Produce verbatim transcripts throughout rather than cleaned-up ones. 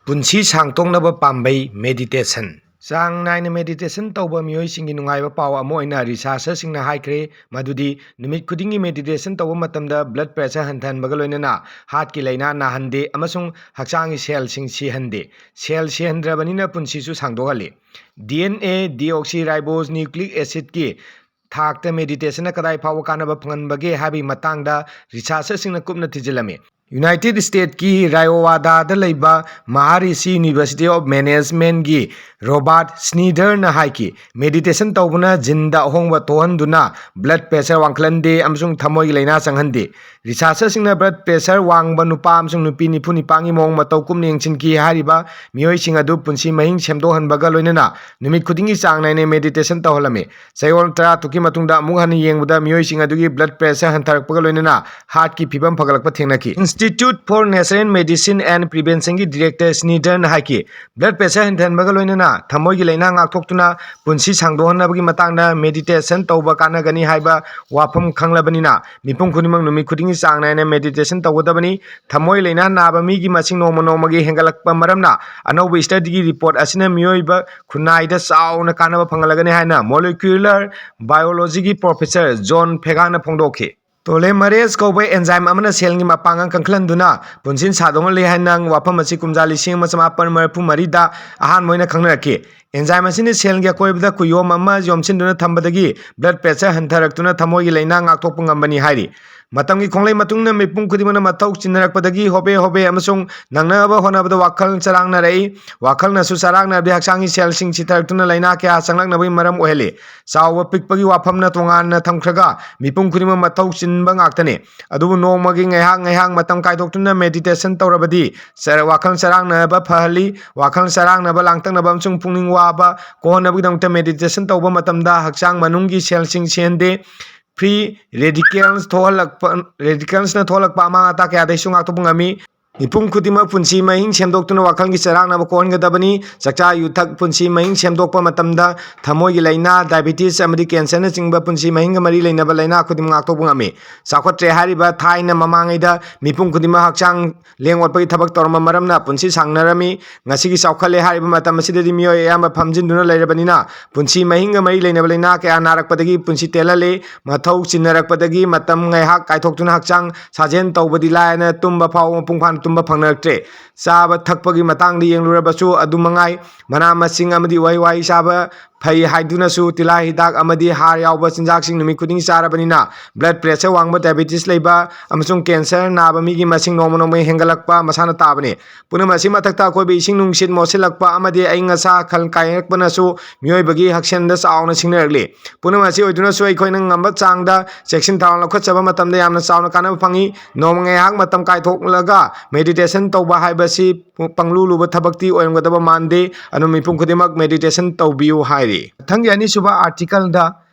ꯄꯨꯟꯁꯤ ꯁꯥꯡꯇꯣꯛꯅꯕ ꯄꯥꯝꯕꯩ ꯃꯦꯗꯤꯇꯦꯁꯟ꯫ ꯆꯥꯡ ꯅꯥꯏꯅ ꯃꯦꯗꯤꯇꯦꯁꯟ ꯇꯧꯕ ꯃꯤꯑꯣꯏꯁꯤꯡꯒꯤ ꯅꯨꯡꯉꯥꯏꯕ ꯄꯥꯎ ꯑꯃ ꯑꯣꯏꯅ ꯔꯤꯁꯥꯔꯆꯔꯁꯤꯡꯅ ꯍꯥꯏꯈ꯭ꯔꯦ ꯃꯗꯨꯗꯤ ꯅꯨꯃꯤꯠ ꯈꯨꯗꯤꯡꯒꯤ ꯃꯦꯗꯤꯇꯦꯁꯟ ꯇꯧꯕ ꯃꯇꯝꯗ ꯕ꯭ꯂꯗ ꯄ꯭ꯔꯦꯁꯔ ꯍꯟꯊꯍꯟꯕꯒ ꯂꯣꯏꯅꯅ ꯍꯥꯔꯠꯀꯤ ꯂꯥꯏꯅꯥ ꯅꯥꯍꯟꯗꯦ ꯑꯃꯁꯨꯡ ꯍꯛꯆꯥꯡꯒꯤ ꯁꯦꯜꯁꯤꯡ ꯁꯤꯍꯟꯗꯦ꯫ ꯁꯦꯜ ꯁꯤꯍꯟꯗ꯭ꯔꯕꯅꯤꯅ ꯄꯨꯟꯁꯤꯁꯨ ꯁꯥꯡꯗꯣꯛꯍꯜꯂꯤ꯫ ꯗꯤ ꯑꯦꯟ ꯑꯦ, ꯗꯤꯑꯣꯛꯁꯤꯔꯥꯏꯕꯣꯁ ꯅ꯭ꯌꯨꯀ꯭ꯂꯤꯛ ꯑꯦꯁꯤꯗꯀꯤ ꯊꯥꯛꯇ ꯃꯦꯗꯤꯇꯦꯁꯟꯅ ꯀꯗꯥꯏ ꯐꯥꯎꯕ ꯀꯥꯟꯅꯕ ꯐꯪꯍꯟꯕꯒꯦ ꯍꯥꯏꯕꯒꯤ ꯃꯇꯥꯡꯗ ꯔꯤꯁꯥꯔꯆꯔꯁꯤꯡꯅ ꯀꯨꯞꯅ ꯊꯤꯖꯤꯜꯂꯝꯃꯤ꯫ ꯌꯨꯅꯥꯏꯇꯦꯗ ꯁ꯭ꯇꯦꯠꯀꯤ ꯔꯥꯏꯑꯣꯋꯥꯗꯥꯗ ꯂꯩꯕ ꯃꯍꯥꯔꯤꯁꯤ ꯌꯨꯅꯤꯚꯔꯁꯤꯇꯤ ꯑꯣꯐ ꯃꯦꯅꯦꯖꯃꯦꯟꯒꯤ ꯔꯣꯕꯥꯔꯠ ꯁ꯭ꯅꯤꯗꯔꯅ ꯍꯥꯏꯈꯤ, ꯃꯦꯗꯤꯇꯦꯁꯟ ꯇꯧꯕꯅ ꯖꯤꯟꯗ ꯑꯍꯣꯡꯕ ꯊꯣꯛꯍꯟꯗꯨꯅ ꯕ꯭ꯂꯗ ꯄ꯭ꯔꯦꯁꯔ ꯋꯥꯡꯈꯠꯍꯟꯗꯦ ꯑꯃꯁꯨꯡ ꯊꯃꯣꯏꯒꯤ ꯂꯥꯏꯅꯥ ꯆꯪꯍꯟꯗꯦ꯫ ꯔꯤꯁꯥꯔꯆꯔꯁꯤꯡꯅ ꯕ꯭ꯂꯗ ꯄ꯭ꯔꯦꯁꯔ ꯋꯥꯡꯕ ꯅꯨꯄꯥ ꯑꯃꯁꯨꯡ ꯅꯨꯄꯤ ꯅꯤꯐꯨ ꯅꯤꯄꯥꯟꯒꯤ ꯃꯑꯣꯡ ꯃꯇꯧ ꯀꯨꯞꯅ ꯌꯦꯡꯁꯤꯟꯈꯤ꯫ ꯍꯥꯏꯔꯤꯕ ꯃꯤꯑꯣꯏꯁꯤꯡ ꯑꯗꯨ ꯄꯨꯟꯁꯤ ꯃꯍꯤꯡ ꯁꯦꯝꯗꯣꯛꯍꯟꯕꯒ ꯂꯣꯏꯅꯅ ꯅꯨꯃꯤꯠ ꯈꯨꯗꯤꯡꯒꯤ ꯆꯥꯡ ꯅꯥꯏꯅ ꯃꯦꯗꯤꯇꯦꯁꯟ ꯇꯧꯍꯜꯂꯝꯃꯤ꯫ ꯆꯌꯣꯜ ꯇꯔꯥ ꯇꯔꯨꯛꯀꯤ ꯃꯇꯨꯡꯗ ꯑꯃꯨꯛ ꯍꯟꯅ ꯌꯦꯡꯕꯗ ꯃꯤꯑꯣꯏꯁꯤꯡ ꯑꯗꯨꯒꯤ ꯕ꯭ꯂꯗ ꯄ꯭ꯔꯦꯁꯔ ꯍꯟꯊꯔꯛꯄꯒ ꯂꯣꯏꯅꯅ ꯍꯥꯔꯠꯀꯤ ꯐꯤꯕꯝ ꯐꯒꯠꯂꯛꯄ ꯊꯦꯡꯅꯈꯤ꯫ Institute for Natural Medicine and Preventionꯒꯤ ꯗꯤꯔꯦꯛꯇꯔ ꯁ꯭ꯅꯤꯗꯔꯅ ꯍꯥꯏꯈꯤ, ꯕ꯭ꯂꯗ ꯄ꯭ꯔꯦꯁꯔ ꯍꯟꯊꯍꯟꯕꯒ ꯂꯣꯏꯅꯅ ꯊꯃꯣꯏꯒꯤ ꯂꯥꯏꯅꯥ ꯉꯥꯛꯊꯣꯛꯇꯨꯅ ꯄꯨꯟꯁꯤ ꯁꯥꯡꯗꯣꯛꯍꯟꯅꯕꯒꯤ ꯃꯇꯥꯡꯗ ꯃꯦꯗꯤꯇꯦꯁꯟ ꯇꯧꯕ ꯀꯥꯟꯅꯒꯅꯤ ꯍꯥꯏꯕ ꯋꯥꯐꯝ ꯈꯪꯂꯕꯅꯤꯅ, ꯃꯤꯄꯨꯝ ꯈꯨꯗꯤꯡꯃꯛ ꯅꯨꯃꯤꯠ ꯈꯨꯗꯤꯡꯒꯤ ꯆꯥꯡ ꯅꯥꯏꯅ ꯃꯦꯗꯤꯇꯦꯁꯟ ꯇꯧꯒꯗꯕꯅꯤ꯫ ꯊꯃꯣꯏ ꯂꯥꯏꯅꯥ ꯅꯥꯕ ꯃꯤꯒꯤ ꯃꯁꯤꯡ ꯅꯣꯡꯃ ꯅꯣꯡꯃꯒꯤ ꯍꯦꯟꯒꯠꯂꯛꯄ ꯃꯔꯝꯅ ꯑꯅꯧꯕ ꯁ꯭ꯇꯗꯤꯒꯤ ꯔꯤꯄꯣꯔꯠ ꯑꯁꯤꯅ ꯃꯤꯑꯣꯏꯕ ꯈꯨꯟꯅꯥꯏꯗ ꯆꯥꯎꯅ ꯀꯥꯟꯅꯕ ꯐꯪꯍꯜꯂꯒꯅꯤ ꯍꯥꯏꯅ molecular biologyꯒꯤ ꯄ꯭ꯔꯣꯐꯦꯁꯔ ꯖꯣꯟ ꯐꯦꯒꯥꯟꯅ ꯐꯣꯡꯗꯣꯛꯈꯤ꯫ ꯇꯣꯂꯦꯃꯔꯦꯁ ꯀꯧꯕ ꯑꯦꯟꯖꯥꯏꯝ ꯑꯃꯅ ꯁꯦꯜꯒꯤ ꯃꯄꯥꯡꯒꯜ ꯀꯟꯈꯠꯍꯟꯗꯨꯅ ꯄꯨꯟꯁꯤ ꯁꯥꯡꯗꯣꯛꯍꯜꯂꯤ ꯍꯥꯏꯅ ꯋꯥꯐꯝ ꯑꯁꯤ ꯀꯨꯝꯖꯥ ꯂꯤꯁꯤꯡ ꯑꯃ ꯆꯃꯥꯄꯟ ꯃꯔꯤꯐꯨ ꯃꯔꯤꯗ ꯑꯍꯥꯟꯕ ꯑꯣꯏꯅ ꯈꯪꯅꯔꯛꯈꯤ꯫ ꯑꯦꯟꯖꯥꯏꯝ ꯑꯁꯤꯅ ꯁꯦꯜꯒꯤ ꯑꯀꯣꯏꯕꯗ ꯀꯨꯌꯣꯝ ꯑꯃ ꯌꯣꯝꯁꯤꯟꯗꯨꯅ ꯊꯝꯕꯗꯒꯤ ꯕ꯭ꯂꯗ ꯄ꯭ꯔꯦꯁꯔ ꯍꯟꯊꯔꯛꯇꯨꯅ ꯊꯃꯣꯏꯒꯤ ꯂꯥꯏꯅꯥ ꯉꯥꯛꯊꯣꯛꯄ ꯉꯝꯕꯅꯤ ꯍꯥꯏꯔꯤ꯫ ꯃꯇꯝꯒꯤ ꯈꯣꯡꯂꯩ ꯃꯇꯨꯡ ꯏꯟꯅ ꯃꯤꯄꯨꯝ ꯈꯨꯗꯤꯡꯃꯛꯅ ꯃꯊꯧ ꯆꯤꯟꯅꯔꯛꯄꯗꯒꯤ ꯍꯣꯕꯦ ꯍꯣꯕꯦ ꯑꯃꯁꯨꯡ ꯅꯪꯅꯕ ꯍꯣꯠꯅꯕꯗ ꯋꯥꯈꯜ ꯆꯔꯥꯡꯅꯔꯛꯏ꯫ ꯋꯥꯈꯜꯅꯁꯨ ꯆꯔꯥꯡꯅꯔꯕꯗꯤ ꯍꯛꯆꯥꯡꯒꯤ ꯁꯦꯜꯁꯤꯡ ꯁꯤꯊꯔꯛꯇꯨꯅ ꯂꯥꯏꯅꯥ ꯀꯌꯥ ꯆꯪꯂꯛꯅꯕꯒꯤ ꯃꯔꯝ ꯑꯣꯏꯍꯜꯂꯤ꯫ ꯆꯥꯎꯕ ꯄꯤꯛꯄꯒꯤ ꯋꯥꯐꯝꯅ ꯇꯣꯉꯥꯟꯅ ꯊꯝꯈ꯭ꯔꯒ ꯃꯤꯄꯨꯝ ꯈꯨꯗꯤꯡꯃꯛ ꯃꯊꯧ ꯆꯤꯟꯕ ꯉꯥꯛꯇꯅꯤ꯫ ꯑꯗꯨꯕꯨ ꯅꯣꯡꯃꯒꯤ ꯉꯥꯏꯍꯥꯛ ꯉꯥꯏꯍꯥꯛ ꯃꯇꯝ ꯀꯥꯏꯊꯣꯛꯇꯨꯅ ꯃꯦꯗꯤꯇꯦꯁꯟ ꯇꯧꯔꯕꯗꯤ ꯆꯔ-, ꯋꯥꯈꯜ ꯆꯔꯥꯡꯅꯕ ꯐꯍꯜꯂꯤ꯫ ꯋꯥꯈꯜ ꯆꯔꯥꯡꯅꯕ, ꯂꯥꯡꯇꯛꯅꯕ ꯑꯃꯁꯨꯡ ꯄꯨꯛꯅꯤꯡ ꯋꯥꯕ ꯀꯣꯛꯍꯟꯅꯕꯒꯤꯗꯃꯛꯇ ꯃꯦꯗꯤꯇꯦꯁꯟ ꯇꯧꯕ ꯃꯇꯝꯗ ꯍꯛꯆꯥꯡ ꯃꯅꯨꯡꯒꯤ ꯁꯦꯜꯁꯤꯡ ꯁꯤꯍꯟꯗꯦ꯫ ꯐ꯭ꯔꯤ ꯔꯦꯗꯤꯀꯦꯜꯁ ꯊꯣꯛꯍꯜꯂꯛꯄ, ꯔꯦꯗꯤꯀꯦꯜꯁꯅ ꯊꯣꯛꯍꯜꯂꯛꯄ ꯑꯃꯥꯡ ꯑꯇꯥ ꯀꯌꯥꯗꯒꯤꯁꯨ ꯉꯥꯛꯊꯣꯛꯄ ꯉꯝꯃꯤ꯫ ꯃꯤꯄꯨꯝ ꯈꯨꯗꯤꯡꯃꯛ ꯄꯨꯟꯁꯤ ꯃꯍꯤꯡ ꯁꯦꯝꯗꯣꯛꯇꯨꯅ ꯋꯥꯈꯜꯒꯤ ꯆꯔꯥꯡꯅꯕ ꯀꯣꯛꯍꯟꯒꯗꯕꯅꯤ꯫ ꯆꯥꯛꯆꯥ ꯌꯨꯊꯛ ꯄꯨꯟꯁꯤ ꯃꯍꯤꯡ ꯁꯦꯝꯗꯣꯛꯄ ꯃꯇꯝꯗ ꯊꯃꯣꯏꯒꯤ ꯂꯥꯏꯅꯥ, ꯗꯥꯏꯕꯤꯇꯤꯁ ꯑꯃꯗꯤ ꯀꯦꯟꯁꯔꯅꯆꯤꯡꯕ ꯄꯨꯟꯁꯤ ꯃꯍꯤꯡꯒ ꯃꯔꯤ ꯂꯩꯅꯕ ꯂꯥꯏꯅꯥ ꯈꯨꯗꯤꯡꯃꯛ ꯉꯥꯛꯊꯣꯛꯄ ꯉꯝꯃꯤ꯫ ꯆꯥꯎꯈꯠꯇ꯭ꯔꯦ ꯍꯥꯏꯔꯤꯕ ꯊꯥꯏꯅ ꯃꯃꯥꯡꯉꯩꯗ ꯃꯤꯄꯨꯝ ꯈꯨꯗꯤꯡꯃꯛ ꯍꯛꯆꯥꯡ ꯂꯦꯡ ꯑꯣꯠꯄꯒꯤ ꯊꯕꯛ ꯇꯧꯔꯝꯕ ꯃꯔꯝꯅ ꯄꯨꯟꯁꯤ ꯁꯥꯡꯅꯔꯝꯃꯤ꯫ ꯉꯁꯤꯒꯤ ꯆꯥꯎꯈꯠꯂꯦ ꯍꯥꯏꯔꯤꯕ ꯃꯇꯝ ꯑꯁꯤꯗꯗꯤ ꯃꯤꯑꯣꯏ ꯑꯌꯥꯝꯕ ꯐꯝꯖꯤꯟꯗꯨꯅ ꯂꯩꯔꯕꯅꯤꯅ ꯄꯨꯟꯁꯤ ꯃꯍꯤꯡꯒ ꯃꯔꯤ ꯂꯩꯅꯕ ꯂꯥꯏꯅꯥ ꯀꯌꯥ ꯅꯥꯔꯛꯄꯗꯒꯤ ꯄꯨꯟꯁꯤ ꯇꯦꯜꯍꯜꯂꯤ꯫ ꯃꯊꯧ ꯆꯤꯟꯅꯔꯛꯄꯗꯒꯤ ꯃꯇꯝ ꯉꯥꯏꯍꯥꯛ ꯀꯥꯏꯊꯣꯛꯇꯨꯅ ꯍꯛꯆꯥꯡ ꯁꯥꯖꯦꯜ ꯇꯧꯕꯗꯤ ꯂꯥꯏꯔꯅ ꯇꯨꯝꯕ ꯐꯥꯎꯕ ꯃꯄꯨꯡ ꯐꯥꯅ ꯇꯨꯝꯕ ꯐꯪꯅꯔꯛꯇ꯭ꯔꯦ꯫ ꯆꯥꯕ ꯊꯛꯄꯒꯤ ꯃꯇꯥꯡꯗ ꯌꯦꯡꯂꯨꯔꯕꯁꯨ ꯑꯗꯨ ꯃꯉꯥꯏ꯫ ꯃꯅꯥ ꯃꯁꯤꯡ ꯑꯃꯗꯤ ꯎꯍꯩ ꯋꯥꯍꯩ ꯆꯥꯕ ꯐꯩ ꯍꯥꯏꯗꯨꯅꯁꯨ ꯇꯤꯜꯍꯥ ꯍꯤꯗꯥꯛ ꯑꯃꯗꯤ ꯍꯥꯔ ꯌꯥꯎꯕ ꯆꯤꯟꯖꯥꯛꯁꯤꯡ ꯅꯨꯃꯤꯠ ꯈꯨꯗꯤꯡꯒꯤ ꯆꯥꯔꯕꯅꯤꯅ blood pressure ꯋꯥꯡꯕ, ꯗꯥꯏꯕꯦꯇꯤꯁ ꯂꯩꯕ ꯑꯃꯁꯨꯡ ꯀꯦꯟꯁꯔ ꯅꯥꯕ ꯃꯤꯒꯤ ꯃꯁꯤꯡ ꯅꯣꯡꯃ ꯅꯣꯡꯃꯒꯤ ꯍꯦꯟꯒꯠꯂꯛꯄ ꯃꯁꯥꯅ ꯇꯥꯕꯅꯤ꯫ ꯄꯨꯝꯅꯃꯛ ꯑꯁꯤ ꯃꯊꯛꯇ ꯑꯀꯣꯏꯕ ꯏꯁꯤꯡ ꯅꯨꯡꯁꯤꯠ ꯃꯣꯠꯁꯤꯜꯂꯛꯄ ꯑꯃꯗꯤ ꯑꯏꯪ ꯑꯁꯥ ꯈꯜ ꯀꯥꯏꯔꯛꯄꯅꯁꯨ ꯃꯤꯑꯣꯏꯕꯒꯤ ꯍꯛꯁꯦꯜꯗ ꯆꯥꯎꯅ ꯁꯤꯡꯅꯔꯛꯂꯤ꯫ ꯄꯨꯝꯅꯃꯛ ꯑꯁꯤ ꯑꯣꯏꯗꯨꯅꯁꯨ ꯑꯩꯈꯣꯏꯅ ꯉꯝꯕ ꯆꯥꯡꯗ ꯆꯦꯛꯁꯤꯟ ꯊꯧꯔꯥꯡ ꯂꯧꯈꯠꯆꯕ ꯃꯇꯝꯗ ꯌꯥꯝꯅ ꯆꯥꯎꯅ ꯀꯥꯟꯅꯕ ꯐꯪꯏ꯫ ꯅꯣꯡꯃ ꯉꯥꯏꯍꯥꯛ ꯃꯇꯝ ꯀꯥꯏꯊꯣꯛꯂꯒ meditation ꯇꯧꯕ ꯍꯥꯏꯕꯁꯤ ꯄꯪꯂꯨ ꯂꯨꯕ ꯊꯕꯛꯇꯤ ꯑꯣꯏꯔꯝꯒꯗꯕ ꯃꯥꯟꯗꯦ꯫ ꯑꯗꯨꯅ ꯃꯤꯄꯨꯝ ꯈꯨꯗꯤꯡꯃꯛ meditation ꯇꯧꯕꯤꯌꯨ ꯍꯥꯏꯔꯤ꯫ ꯃꯊꯪꯒꯤ ꯑꯅꯤꯁꯨꯕ article ꯗ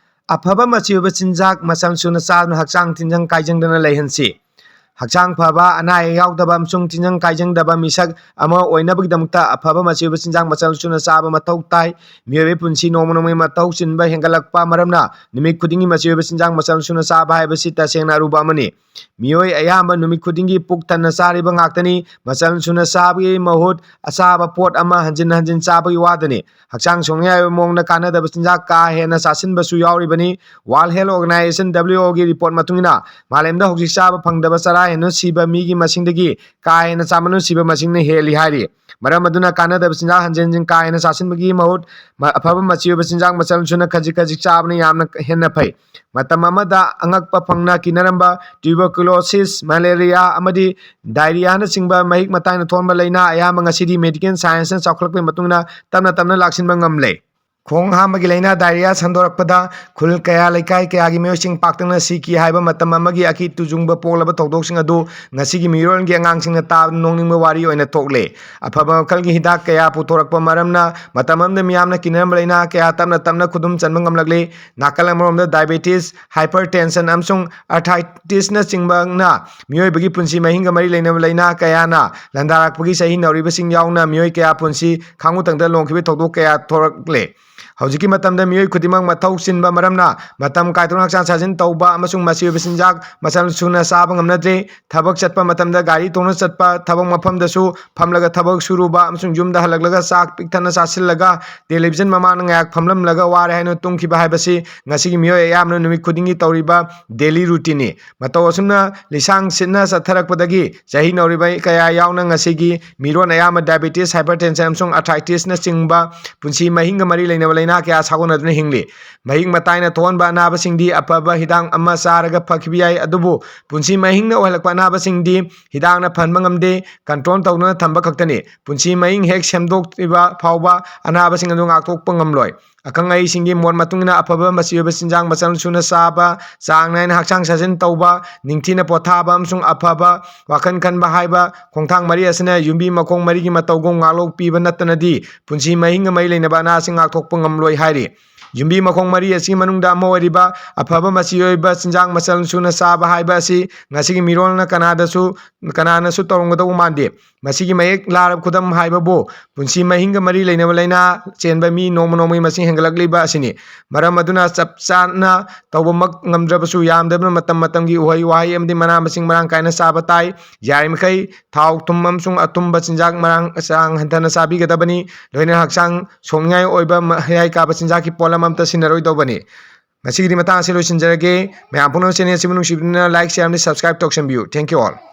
ꯑꯐꯕ ꯃꯆꯤ ꯑꯣꯏꯕ ꯆꯤꯟꯖꯥꯛ ꯃꯆꯜ ꯁꯨꯅ ꯆꯥꯗꯨꯅ ꯍꯛꯆꯥꯡ ꯇꯤꯟꯖꯪ ꯀꯥꯏꯖꯪꯗꯅ ꯂꯩꯍꯟꯁꯤ꯫ ꯍꯛꯆꯥꯡ ꯐꯕ, ꯑꯅꯥ ꯑꯌꯦꯛ ꯌꯥꯎꯗꯕ ꯑꯃꯁꯨꯡ ꯇꯤꯟꯖꯪ ꯀꯥꯏꯖꯪꯗꯕ ꯃꯤꯁꯛ ꯑꯃ ꯑꯣꯏꯅꯕꯒꯤꯗꯃꯛꯇ ꯑꯐꯕ ꯃꯆꯤ ꯑꯣꯏꯕ ꯆꯤꯟꯖꯥꯛ ꯃꯆꯜ ꯁꯨꯅ ꯆꯥꯕ ꯃꯊꯧ ꯇꯥꯏ꯫ ꯃꯤꯑꯣꯏꯕꯒꯤ ꯄꯨꯟꯁꯤ ꯅꯣꯡꯃ ꯅꯣꯡꯃꯒꯤ ꯃꯇꯧ ꯆꯤꯟꯕ ꯍꯦꯟꯒꯠꯂꯛꯄ ꯃꯔꯝꯅ ꯅꯨꯃꯤꯠ ꯈꯨꯗꯤꯡꯒꯤ ꯃꯆꯤ ꯑꯣꯏꯕ ꯆꯤꯟꯖꯥꯛ ꯃꯆꯜ ꯁꯨꯅ ꯆꯥꯕ ꯍꯥꯏꯕꯁꯤ ꯇꯁꯦꯡꯅ ꯑꯔꯨꯕ ꯑꯃꯅꯤ꯫ ꯃꯤꯑꯣꯏ ꯑꯌꯥꯝꯕ ꯅꯨꯃꯤꯠ ꯈꯨꯗꯤꯡꯒꯤ ꯄꯨꯛ ꯊꯟꯅ ꯆꯥꯔꯤꯕ ꯉꯥꯛꯇꯅꯤ꯫ ꯃꯆꯜ ꯁꯨꯅ ꯆꯥꯕꯒꯤ ꯃꯍꯨꯠ ꯑꯆꯥꯕ ꯄꯣꯠ ꯑꯃ ꯍꯟꯖꯤꯟ ꯍꯟꯖꯤꯟ ꯆꯥꯕꯒꯤ ꯋꯥꯗꯅꯤ꯫ ꯍꯛꯆꯥꯡ ꯁꯣꯛꯅꯤꯡꯉꯥꯏ ꯑꯣꯏꯕ ꯃꯑꯣꯡꯗ ꯀꯥꯟꯅꯗꯕ ꯆꯤꯟꯖꯥꯛ ꯀꯥ ꯍꯦꯟꯅ ꯆꯥꯁꯤꯟꯕꯁꯨ ꯌꯥꯎꯔꯤꯕꯅꯤ꯫ World Health Organization, W H O ꯒꯤ report ꯃꯇꯨꯡ ꯏꯟꯅ, ꯃꯥꯂꯦꯝꯗ ꯍꯧꯖꯤꯛ ꯆꯥꯕ ꯐꯪꯗꯕ ꯆꯔꯥ ꯍꯦꯟꯗꯨꯅ ꯁꯤꯕ ꯃꯤꯒꯤ ꯃꯁꯤꯡꯗꯒꯤ ꯀꯥ ꯍꯦꯟꯅ ꯆꯥꯃꯟꯗꯨꯅ ꯁꯤꯕ ꯃꯁꯤꯡꯅ ꯍꯦꯜꯂꯤ ꯍꯥꯏꯔꯤ꯫ ꯃꯔꯝ ꯑꯗꯨꯅ ꯀꯥꯟꯅꯗꯕ ꯆꯤꯟꯖꯥꯛ ꯍꯟꯖꯤꯟ ꯍꯟꯖꯤꯟ ꯀꯥ ꯍꯦꯟꯅ ꯆꯥꯁꯤꯟꯕꯒꯤ ꯃꯍꯨꯠ ꯃ-, ꯑꯐꯕ ꯃꯆꯤ ꯑꯣꯏꯕ ꯆꯤꯟꯖꯥꯛ ꯃꯆꯜ ꯁꯨꯅ ꯈꯖꯤꯛ ꯈꯖꯤꯛ ꯆꯥꯕꯅ ꯌꯥꯝꯅ ꯍꯦꯟꯅ ꯐꯩ꯫ ꯃꯇꯝ ꯑꯃꯗ ꯑꯉꯛꯄ ꯐꯪꯅ ꯀꯤꯅꯔꯝꯕ tuberculosis, malaria ꯑꯃꯗꯤ diarrheaꯅꯆꯤꯡꯕ ꯃꯍꯤꯛ ꯃꯇꯥꯏꯅ ꯊꯣꯛꯍꯟꯕ ꯂꯥꯏꯅꯥ ꯑꯌꯥꯝꯕ ꯉꯁꯤꯗꯤ medical scienceꯅ ꯆꯥꯎꯈꯠꯂꯛꯄꯒꯤ ꯃꯇꯨꯡ ꯏꯟꯅ ꯇꯞꯅ ꯇꯞꯅ ꯂꯥꯛꯁꯤꯟꯕ ꯉꯝꯂꯦ꯫ ꯈꯣꯡ ꯍꯥꯝꯕꯒꯤ ꯂꯥꯏꯅꯥ ꯗꯥꯏꯔꯤꯌꯥ ꯁꯟꯗꯣꯔꯛꯄꯗ ꯈꯨꯜ ꯀꯌꯥ, ꯂꯩꯀꯥꯏ ꯀꯌꯥꯒꯤ ꯃꯤꯑꯣꯏꯁꯤꯡ ꯄꯥꯛꯇꯛꯅ ꯁꯤꯈꯤ ꯍꯥꯏꯕ ꯃꯇꯝ ꯑꯃꯒꯤ ꯑꯀꯤ ꯇꯨꯖꯨꯡꯕ ꯄꯣꯛꯂꯕ ꯊꯧꯗꯣꯛꯁꯤꯡ ꯑꯗꯨ ꯉꯁꯤꯒꯤ ꯃꯤꯔꯣꯜꯒꯤ ꯑꯉꯥꯡꯁꯤꯡꯅ ꯇꯥꯕꯗ ꯅꯣꯛꯅꯤꯡꯕ ꯋꯥꯔꯤ ꯑꯣꯏꯅ ꯊꯣꯛꯂꯦ꯫ ꯑꯐꯕ ꯃꯈꯜꯒꯤ ꯍꯤꯗꯥꯛ ꯀꯌꯥ ꯄꯨꯊꯣꯔꯛꯄ ꯃꯔꯝꯅ ꯃꯇꯝ ꯑꯃꯗ ꯃꯤꯌꯥꯝꯅ ꯀꯤꯅꯔꯝꯕ ꯂꯥꯏꯅꯥ ꯀꯌꯥ ꯇꯞꯅ ꯇꯞꯅ ꯈꯨꯗꯨꯝ ꯆꯟꯕ ꯉꯝꯂꯛꯂꯦ꯫ ꯅꯥꯀꯜ ꯑꯃꯔꯣꯝꯗ diabetes, hypertension ꯑꯃꯁꯨꯡ arthritisꯅꯆꯤꯡꯕꯅ ꯃꯤꯑꯣꯏꯕꯒꯤ ꯄꯨꯟꯁꯤ ꯃꯍꯤꯡꯒ ꯃꯔꯤ ꯂꯩꯅꯕ ꯂꯥꯏꯅꯥ ꯀꯌꯥꯅ ꯂꯥꯟꯗꯥꯔꯛꯄꯒꯤ ꯆꯍꯤ ꯅꯧꯔꯤꯕꯁꯤꯡ ꯌꯥꯎꯅ ꯃꯤꯑꯣꯏ ꯀꯌꯥ ꯄꯨꯟꯁꯤ ꯈꯥꯡꯉꯨ ꯇꯪꯗ ꯂꯣꯡꯈꯤꯕ ꯊꯧꯗꯣꯛ ꯀꯌꯥ ꯊꯣꯔꯛꯂꯦ꯫ ꯍꯧꯖꯤꯛꯀꯤ ꯃꯇꯝꯗ ꯃꯤꯑꯣꯏ ꯈꯨꯗꯤꯡꯃꯛ ꯃꯊꯧ ꯆꯤꯟꯕ ꯃꯔꯝꯅ ꯃꯇꯝ ꯀꯥꯏꯗꯅ ꯍꯛꯆꯥꯡ ꯁꯥꯖꯦꯜ ꯇꯧꯕ ꯑꯃꯁꯨꯡ ꯃꯆꯤ ꯑꯣꯏꯕ ꯆꯤꯟꯖꯥꯛ ꯃꯆꯜ ꯁꯨꯅ ꯆꯥꯕ ꯉꯝꯅꯗ꯭ꯔꯦ꯫ ꯊꯕꯛ ꯆꯠꯄ ꯃꯇꯝꯗ ꯒꯥꯔꯤ ꯇꯣꯡꯅ ꯆꯠꯄ, ꯊꯕꯛ ꯃꯐꯝꯗꯁꯨ ꯐꯝꯂꯒ ꯊꯕꯛ ꯁꯨꯔꯨꯕ ꯑꯃꯁꯨꯡ ꯌꯨꯝꯗ ꯍꯜꯂꯛꯂꯒ ꯆꯥꯛ ꯄꯤꯛ ꯊꯟꯅ ꯆꯥꯁꯤꯜꯂꯒ ꯇꯦꯂꯤꯚꯤꯖꯟ ꯃꯃꯥꯡꯗ ꯉꯥꯏꯍꯥꯛ ꯐꯝꯂꯝꯂꯒ ꯋꯥꯔꯦ ꯍꯥꯏꯅ ꯇꯨꯝꯈꯤꯕ ꯍꯥꯏꯕꯁꯤ ꯉꯁꯤꯒꯤ ꯃꯤꯑꯣꯏ ꯑꯌꯥꯝꯕꯅ ꯅꯨꯃꯤꯠ ꯈꯨꯗꯤꯡꯒꯤ ꯇꯧꯔꯤꯕ daily routineꯅꯤ꯫ ꯃꯇꯧ ꯑꯁꯨꯝꯅ ꯂꯤꯁꯥꯡ ꯁꯤꯠꯅ ꯆꯠꯊꯔꯛꯄꯗꯒꯤ ꯆꯍꯤ ꯅꯧꯔꯤꯕ ꯀꯌꯥ ꯌꯥꯎꯅ ꯉꯁꯤꯒꯤ ꯃꯤꯔꯣꯟ ꯑꯌꯥꯝꯕ diabetes, hypertension ꯑꯃꯁꯨꯡ arthritisꯅꯆꯤꯡꯕ ꯄꯨꯟꯁꯤ ꯃꯍꯤꯡꯒ ꯃꯔꯤ ꯂꯩꯅꯕ ꯂꯥꯏꯅꯥ ꯀꯌꯥ ꯁꯥꯒꯣꯟꯅꯗꯨꯅ ꯍꯤꯡꯂꯤ꯫ ꯃꯍꯤꯛ ꯃꯇꯥꯏꯅ ꯊꯣꯛꯍꯟꯕ ꯑꯅꯥꯕꯁꯤꯡꯗꯤ ꯑꯐꯕ ꯍꯤꯗꯥꯛ ꯑꯃ ꯆꯥꯔꯒ ꯐꯈꯤꯕ ꯌꯥꯏ, ꯑꯗꯨꯕꯨ ꯄꯨꯟꯁꯤ ꯃꯍꯤꯡꯅ ꯑꯣꯏꯍꯜꯂꯛꯄ ꯑꯅꯥꯕꯁꯤꯡꯗꯤ ꯍꯤꯗꯥꯛꯅ ꯐꯍꯟꯕ ꯉꯝꯗꯦ꯫ Control ꯇꯧꯗꯨꯅ ꯊꯝꯕ ꯈꯛꯇꯅꯤ꯫ ꯄꯨꯟꯁꯤ ꯃꯍꯤꯡ ꯍꯦꯛ ꯁꯦꯝꯗꯣꯛꯇ꯭ꯔꯤꯕ ꯐꯥꯎꯕ ꯑꯅꯥꯕꯁꯤꯡ ꯑꯗꯨ ꯉꯥꯛꯊꯣꯛꯄ ꯉꯝꯂꯣꯏ꯫ ꯑꯈꯪ ꯑꯍꯩꯁꯤꯡꯒꯤ ꯃꯣꯠ ꯃꯇꯨꯡ ꯏꯟꯅ ꯑꯐꯕ ꯃꯆꯤ ꯑꯣꯏꯕ ꯆꯤꯟꯖꯥꯛ ꯃꯆꯜ ꯁꯨꯅ ꯆꯥꯕ, ꯆꯥꯡ ꯅꯥꯏꯅ ꯍꯛꯆꯥꯡ ꯁꯥꯖꯦꯜ ꯇꯧꯕ, ꯅꯤꯡꯊꯤꯅ ꯄꯣꯊꯥꯕ ꯑꯃꯁꯨꯡ ꯑꯐꯕ ꯋꯥꯈꯜ ꯈꯟꯕ ꯍꯥꯏꯕ ꯈꯣꯡꯊꯥꯡ ꯃꯔꯤ ꯑꯁꯤꯅ ꯌꯨꯝꯕꯤ ꯃꯈꯣꯡ ꯃꯔꯤꯒꯤ ꯃꯇꯧꯒꯨꯝ ꯉꯥꯛꯂꯣꯛ ꯄꯤꯕ ꯅꯠꯇꯅꯗꯤ ꯄꯨꯟꯁꯤ ꯃꯍꯤꯡꯒ ꯃꯔꯤ ꯂꯩꯅꯕ ꯑꯅꯥꯁꯤꯡ ꯉꯥꯛꯊꯣꯛꯄ ꯉꯝꯂꯣꯏ ꯍꯥꯏꯔꯤ꯫ ꯌꯨꯝꯕꯤ ꯃꯈꯣꯡ ꯃꯔꯤ ꯑꯁꯤꯒꯤ ꯃꯅꯨꯡꯗ ꯑꯃ ꯑꯣꯏꯔꯤꯕ ꯑꯐꯕ ꯃꯆꯤ ꯑꯣꯏꯕ ꯆꯤꯟꯖꯥꯛ ꯃꯆꯜ ꯁꯨꯅ ꯆꯥꯕ ꯍꯥꯏꯕ ꯑꯁꯤ ꯉꯁꯤꯒꯤ ꯃꯤꯔꯣꯜꯅ ꯀꯅꯥꯗꯁꯨ, ꯀꯅꯥꯅꯁꯨ ꯇꯧꯔꯝꯒꯗꯧꯕ ꯃꯥꯟꯗꯦ꯫ ꯃꯁꯤꯒꯤ ꯃꯌꯦꯛ ꯂꯥꯔꯕ ꯈꯨꯗꯝ ꯍꯥꯏꯕꯕꯨ ꯄꯨꯟꯁꯤ ꯃꯍꯤꯡꯒ ꯃꯔꯤ ꯂꯩꯅꯕ ꯂꯥꯏꯅꯥ ꯆꯦꯟꯕ ꯃꯤ ꯅꯣꯡꯃ ꯅꯣꯡꯃꯒꯤ ꯃꯁꯤꯡ ꯍꯦꯟꯒꯠꯂꯛꯂꯤꯕ ꯑꯁꯤꯅꯤ꯫ ꯃꯔꯝ ꯑꯗꯨꯅ ꯆꯞ ꯆꯥꯅ ꯇꯧꯕꯃꯛ ꯉꯝꯗ꯭ꯔꯕꯁꯨ ꯌꯥꯝꯗꯕꯅ ꯃꯇꯝ ꯃꯇꯝꯒꯤ ꯎꯍꯩ ꯋꯥꯍꯩ ꯑꯃꯗꯤ ꯃꯅꯥ ꯃꯁꯤꯡ ꯃꯔꯥꯡ ꯀꯥꯏꯅ ꯆꯥꯕ ꯇꯥꯏ꯫ ꯌꯥꯔꯤꯃꯈꯩ ꯊꯥꯎ ꯊꯨꯝ ꯑꯃꯁꯨꯡ ꯑꯊꯨꯝꯕ ꯆꯤꯟꯖꯥꯛ ꯃꯔꯥꯡ ꯆꯥꯡ ꯍꯟꯊꯅ ꯆꯥꯕꯤꯒꯗꯕꯅꯤ꯫ ꯂꯣꯏꯅꯅ ꯍꯛꯆꯥꯡ ꯁꯣꯛꯅꯤꯡꯉꯥꯏ ꯑꯣꯏꯕ ꯃꯍꯌꯥꯏ ꯀꯥꯕ ꯆꯤꯟꯖꯥꯛꯀꯤ ꯄꯣꯠꯂꯝ ꯑꯃꯠꯇ ꯁꯤꯖꯤꯟꯅꯔꯣꯏꯗꯧꯕꯅꯤ꯫ ꯉꯁꯤꯒꯤꯗꯤ ꯃꯇꯥꯡ ꯑꯁꯤ ꯂꯣꯏꯁꯤꯟꯖꯔꯒꯦ꯫ ꯃꯌꯥꯝ ꯄꯨꯝꯅꯃꯛ channel ꯑꯁꯤꯕꯨ ꯅꯨꯡꯁꯤꯕꯤꯗꯨꯅ like, share ꯑꯃꯗꯤ subscribe ꯇꯧꯁꯟꯕꯤꯌꯨ꯫ Thank you all.